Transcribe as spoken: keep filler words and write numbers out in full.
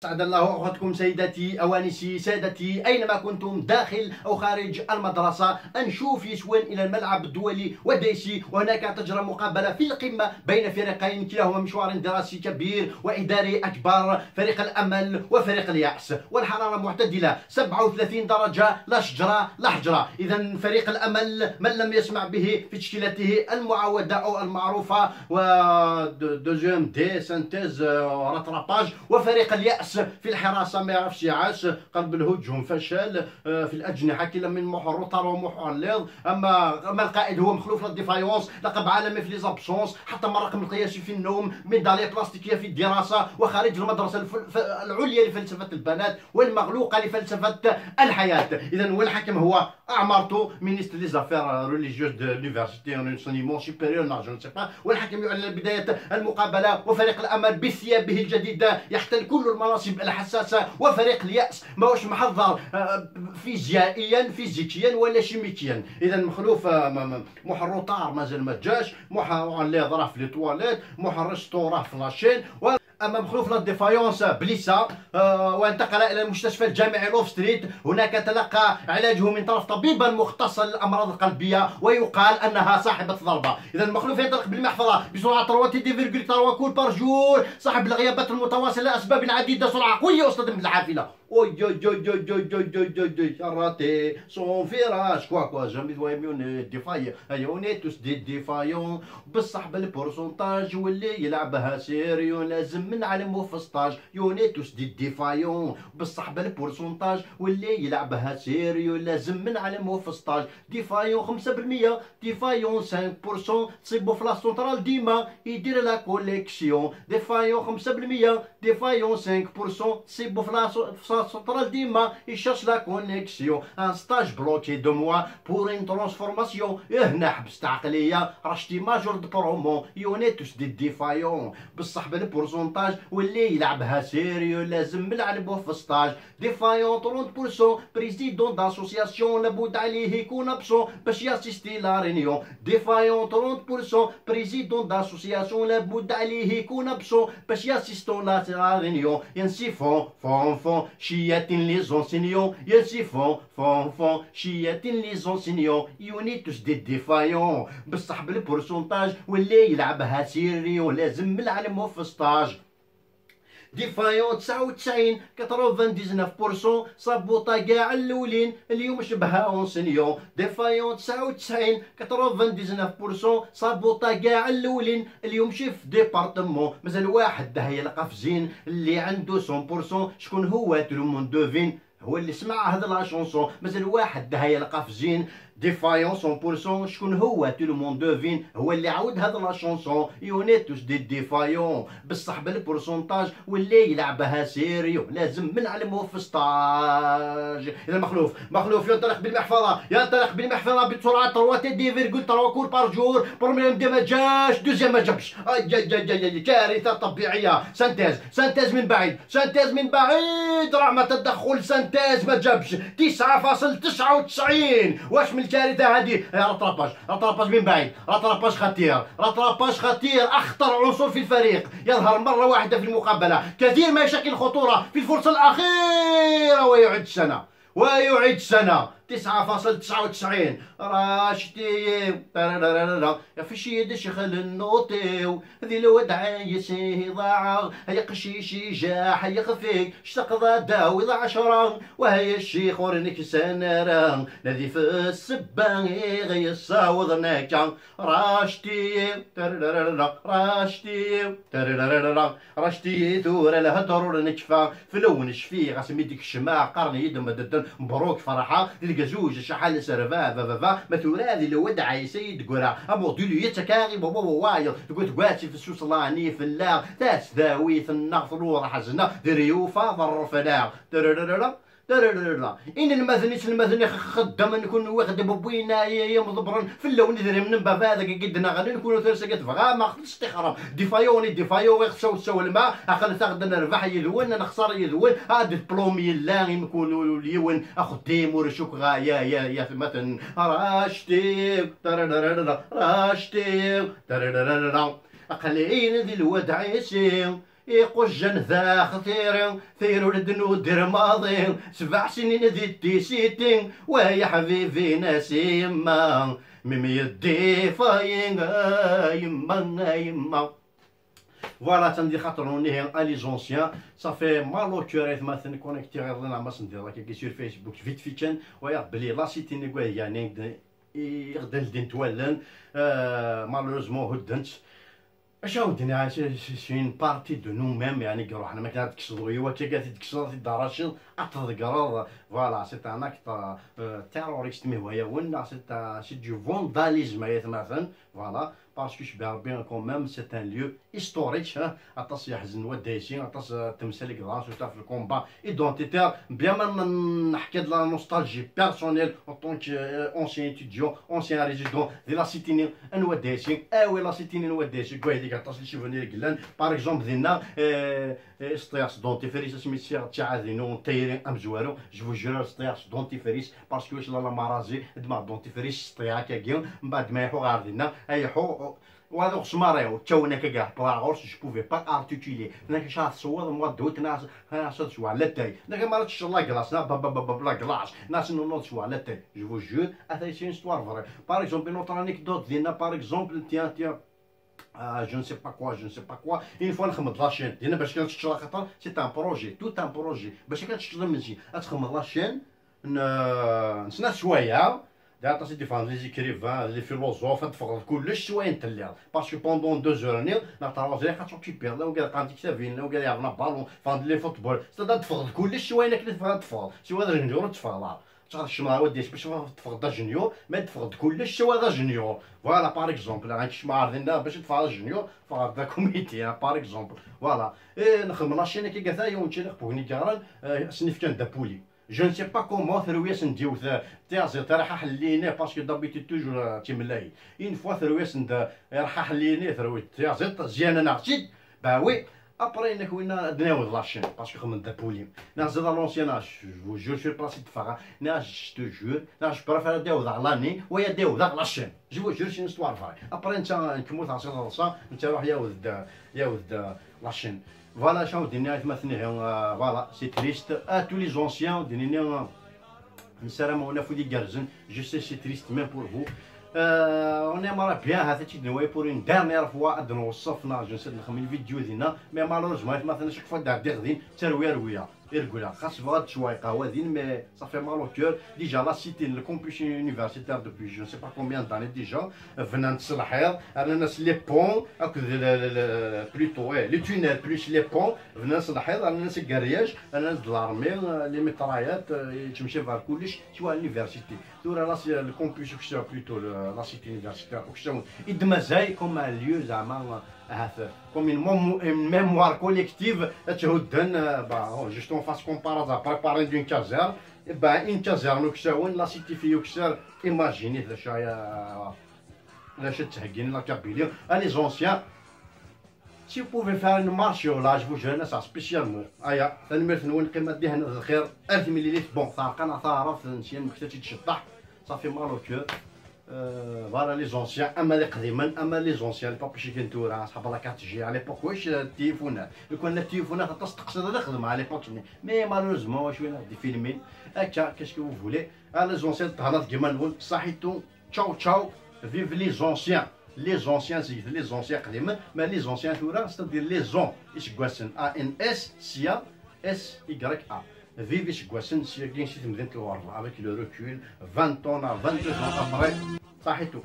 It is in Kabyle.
سعد الله أوقاتكم سيداتي، أوانسي، سادتي، أينما كنتم داخل أو خارج المدرسة. نشوف يسون إلى الملعب الدولي والديسي، وهناك تجرى مقابلة في القمة بين فريقين كلاهما مشوار دراسي كبير وإداري أكبر، فريق الأمل وفريق اليأس، والحرارة معتدلة سبعة وثلاثين درجة، لا شجرة لا حجرة. إذا فريق الأمل من لم يسمع به في تشكيلته المعودة أو المعروفة، و دوزيام دي سانتيز، آه، راتراباج، وفريق اليأس في الحراسة ما يعرفش يعاس، قلب الهجوم فشل، آه، في الأجنحة كلا من محور روتار ومحور ليض. أما أما القائد هو مخلوف لا ديفايونس، لقب عالمي في لي زابسونس، حطم الرقم القياسي في النوم، ميدالية بلاستيكية في الدراسة، وخريج المدرسة الف- الف- العليا لفلسفة البنات والمغلوقة لفلسفة الحياة. إذا والحكم هو أعمارتو، مينيستر لي زافير ريليجيوز دو لونيفرسيتي، لونسونيمون سوبيريور، نو جو نسي با، والحكم يعلن بداية المقابلة، وفريق الأمل بثيابه الجديدة يحتل كل المناصب الحساسة، وفريق اليأس ماهوش محضر، آه، فيزيائيا، فيزيكيا ولا شيميكيا. إذا مخلوف، آه، م- م- محور روتار مازال ما جاش، محور لي راه في لي تواليت، محور ريستو راه في لاشين، و اما مخلوف لا ديفايونس بليسا، آه، وانتقل الى المستشفى الجامعي لوف ستريت، هناك تلقى علاجه من طرف طبيبا مختص للامراض القلبيه، ويقال انها صاحبه ضربه. اذا مخلوف ينطلق بالمحفظه بسرعه ثلاثة دي فيرغول ثلاثة كول بار جور، صاحب الغيابات المتواصله لاسباب عديده، سرعه قويه واصطدم بالحافله. اوي اوي اوي اوي اوي اوي اوي اوي اوي، راتي سون فيراج، كوا كوا، جامي دوا ميون ديفاي، ايوني توس دي ديفايون. بصح بالبورسونتاج واللي يلعبها سيريو لازم من على مو في ستاج، يوني توس دي ديفايون. بصح بالبورسونتاج واللي يلعبها سيريو لازم من على مو في ستاج. ديفايون خمسة بالمية، ديفايون خمسة بالمية، تصيبو في لا سونترال ديما يدير لا كوليكسيون. ديفايون خمسة بالمية، ديفايون خمسة بالمية، تصيبو في لا سو- في لا سونترال ديما يشاش لا كونيكسيون. ان ستاج بلوكي دو موا بور ان ترانسفورماسيون. هنا حبست عقلية، رشتي ماجور دو برومون، يونيتوس دي ديفايون. بصح بالبورسونتاج واللي يلعبها سيريو لازم نلعبوه في ستاج. ديفايون ثلاثين بالمية، بريزيدون داسوسياسيون لابد عليه يكون ابسون باش ياسيستي لا رينيون. ديفايون ثلاثين بالمية، بريزيدون داسوسياسيون لابد عليه يكون ابسون باش ياسيستون لا رينيون. ينسي فون فون فون شياتين لي زونسينيون، ينسي فون فون فون شياتين لي زونسينيون، يونيتوس دي ديفايون. بصح بالبورسونتاج واللي يلعبها سيريو لازم نلعبوه في ستاج. ديفايون تسعة وتسعين، quatre-vingt-dix-neuf pour cent، صابوطا كاع الاولين، اليوم شبها اونسينيون. ديفايون تسعة وتسعين، quatre-vingt-dix-neuf pour cent، صابوطا كاع الاولين، اليوم شيف ديبارتمون. مازال واحد هيا القفزين اللي عنده مية بالمية، شكون هو؟ تو لو موند دوفين، هو اللي سمع هاد لا شونسون. مازال واحد هيا القفزين، ديفايون مية بالمية، شكون هو؟ تو لو موند دوفين، هو اللي عاود هاد لا شونسون. يونيتوس دي ديفايون، بصح بالبورسونتاج واللي يلعبها سيريو لازم نلعبوه في ستاج. اذا مخلوف، مخلوف ينطلق بالمحفظه، ينطلق بالمحفظه بسرعه ثلاثة دي فيرغول ثلاثة كول بار جور. بروميير دي ما جاش، دوزيام ما جابش. اي اي اي اي اي، كارثه طبيعيه. سانتيز، سانتيز من بعيد، سانتيز من بعيد، رغم تدخل سانتيز ما جابش. تسعة فاصل تسعة وتسعين. واش من الكارثه هذه؟ يا راتراباج، راتراباج من بعيد، راتراباج خطير، راتراباج خطير، اخطر عنصر في الفريق يظهر مره واحده في المقابله، كثير ما يشكل خطوره في الفرصه الاخيره، ويعيد السنه، ويعيد السنه. تسعة فاصل تسعة وتسعين. راشتي، ترارارارا، في شي دشخل النوطيو، ذي الودع يسيه ضاعغ، هيا قشيشي جاح يخفيك، شتقضى داوي العشرة، وهي الشيخ ورنك سنرا، نذي في السبا يغي الصاوض ناكا. راشتي، ترارارارا، راشتي، ترارارارا، راشتي ثورة الهدر ونكفى، في لون شفيغ اسمي ديك الشماع، قرن يد مددن، مبروك فرحة، دي القزوج شحال سرفا، فا، فا، فا، ما ثورة ذي الودع يسيد قرا، أمو دولو يتكاغي، بابا وايض، تقول تقاتي في السوسلاني، في اللاغ، تاس داوي، في النغ، في الورا حزنة، ذي ريوفا، ضر فلاغ، تررررر، تررررر. إن المذني، المذني خدم نكون واخد بوينا، يا، يا مضبرن، في اللون ذري من بابا، ذاك قد نغني، نكون ثير سكت فغا، ما خدش تخرب. ديفايوني، ديفايو، يخسو، سو الماء، أخل ثاخد نربح يذون، نخسر يذون، هاد البلوم يلا، يمكن يون، أخديم ورشوك غا، يا، يا، يا ثمتن. راشتي، تررررر، راشتي، تررررر. أقلين ذي الودعيسي. Iqujjan daxel tiri, tirul d nudir maḍi, sebɛa sinin di tisiti, wa yeḥbibi-nas i yemma, mi m-yeddi fayi, a yemma, a yemma. Voilà, atan di xaṭer unihi, a les anciens, ça fait mal au cœur, aytmaten, connecté ɣer lin am asen-d-iḍ akkagi sur Facebook, vite fait kan, wa yaɣ belli la cité n igwad yani, i ɣ-d-ldint wallen, euh, malheureusement, hudden-tt. Acu awen-d-nniɣ, c'est, c'est, c'est une partie de nous-mêmes, yani, iruḥen, ma kan ad tekkseḍ uyu, akka ad t-id-tekkseḍ, ad t-id-taraciḍ, ad t-tḍeggreḍ, voilà, c'est un acte, euh, terroriste, mi hwa yawen, c'est, euh, c'est du vandalisme, ay atmaten, voilà, parce que cbi Rebbi, quand même, c'est un lieu historique, hein, aṭas yeḥzen waddaysi, aṭas, euh, temsal i yeḍran, surtout ɣef le combat identitaire, bien ma n-, neḥka-d la nostalgie personnelle en tant que, euh, ancien étudiant, ancien résident de la cité-nni n waddaysi, awi la cité-nni n waddaysi, deg wayen i aṭas n les souvenirs i yellan, par exemple, dinna, euh, euh, sṭiɣ s dentifrice, asmi ssiɣ ttaɛad-inu n tayri amezwaru, je vous jure, sṭiɣ s dentifrice, parce que la, la marazi, d ma dentifrice, sṭiɣ akkagi, mbaɛd ma iḥu ɣer dinna, ay iḥu, wa d uɣesmar-iw, kkawen akka gar ṭṭlaɣ ɣur-s, je pouvais pas articuler. Tenna-k acu ara tesweḍ, moi d doute, tenna-as, tenna-as ad sweɣ latay. Tenna-k ma ara teččeḍ la glace, tenna babababab la glace. Tenna-as non, non, ad sweɣ latay. Je vous jure, ata c'est une histoire vraie. Par exemple, une autre anecdote, dinna, par exemple, tiens, tiens, euh, je ne sais pas quoi, je ne sais pas quoi. Une fois, nxemeḍ la chaîne. Dinna bac kan teččeḍ axaṭer, c'est un projet, tout un projet. Bac kan teččeḍ imensi, ad txemmeḍ la chaîne, n, n snat sswayeɛ, d aṭas i d-iffɣen d les écrivains, d les philosophes, ad d-teffɣeḍ kullec s wayen telliḍ. Parce que pendant deux heures-nni, neɣ trois heures, ad t'occupiḍ, la wigad qqaren tiktabin, la wigad yeɛren abalun, ffɣen-d les football, c'est-à-dire ad d-teffɣeḍ kullec s wayen akken i tebɣiḍ ad d-teffɣeḍ. Siwa d ajenyur ur d-teffɣeḍ ara. Ttɣad kecmeɣ ar waddis bac ad teffɣeḍ d ajenyur, ma d-teffɣeḍ kullec siwa d ajenyur. Voilà, par exemple, ad kecmeɣ ar dinna bac ad teffɣeḍ d ajenyur, ffɣeɣ d akumiti, hein, par exemple. Voilà. Et nxeddem la chaîne akka gata, yiwen ččan iqbugen igarren, euh, asen-ifkan d apuli. Je ne sais pas comment, terwi-asen-d yiwet, euh, tiyaziḍt ara ḥaḥellin, parce que d'habitude toujours, euh, d timellalin. Une fois, terwi-asen-d, euh, ara ḥaḥellin, terwi tiyaziḍt, zyan-aneɣ-tt-id, bah oui, après, nekk winna ad d-naweḍ la chaîne, parce que xedmen d apuli. Neɣ zid à l'ancienne, ah, je vous jure, sur place i d-ffɣeɣ, neɣ je te jure, neɣ je préfère ad d-awḍeɣ l'année, wa ad d-awḍeɣ la chaîne. Je vous jure, c'est une histoire vraie. Après, netta, nkemmel taɛṣiḍt ḍsa, netta iruḥ yawed-d, yawed-d, euh, la chaîne. Voilà, acu d-nniɣ i tmaten-ihi, euh, voilà, c'est triste. À tous les anciens, d-nini, euh, nessaram-awen afud igerrzen. Je sais, c'est triste, même pour vous. Euh, on aimerait bien, ha-t-id-nwayi pour une dernière fois, ad nweṣṣef, neɣ je ne sais, nxemmem une vidéo dinna. Mais malheureusement, i tmaten, chaque fois d-ɛeddiɣ din, ttarwi arwiya, i regleɣ. Xas bɣiɣ ad sweɣ lqahwa din, mais ça fait mal au cœur. Déjà, la cité, le campus universitaire depuis je ne sais pas combien d'années déjà, bnan-t s lḥiḍ, rnan-as les ponts, akked le, le, le, plutôt, ouais, les tunnels plus les ponts, bnan-t s lḥiḍ, rnan-as les grillages, rnan-as de l'armée, euh, les mitraillettes, euh, yettmecci ɣer kullec, siwa l'université. Tura la, le campus uksaw, plutôt le, la cité universitaire uksaw, i d-mazal comme un lieu, zeɛma, euh, ahat, comme une, mom- une mémoire collective, ad tt-hudden, euh, bah, oh, juste en face, comparé à préparer d'une caserne, eh ben, une caserne uksawen, la cité fi uksaw, imaginez d acu ay, euh, d acu ad ttheggin la Kabylie. Ah, les anciens, si vous pouvez faire une marche, là, je vous jeune, ça, spécialement. Aya, tanemmirt-nwen, qqimet dihin d lxir, ar timlilit, bon, teɛreq-aneɣ taɛrabt, nesya nmekta-tt-id ciṭṭaḥ, ça fait mal au cœur. Euh, voilà, les anciens, ama d iqdimen, ama les anciens, les papis igan tura, asḥab la quatre G, à l'époque, wac, euh, tiyifuna. Lukan la tiyifuna, aṭas teqsiḍ ad xedmeɣ à l'époque-nni. Mais malheureusement, wac win ad d-ifilmin. Akka, qu'est-ce que vous voulez? Ah, les anciens, tehna tgima-nwen, saḥitu, ciao, ciao, vive les anciens. Les anciens, c'est les anciens qdimen, mais les anciens tura, c'est-à-dire les ans, iseggasen, A N S, sia, S Y A. Vive iseggasen syagi si temdint n Lɣerba, avec le recul, vingt ans, vingt-deux ans après, saḥitu.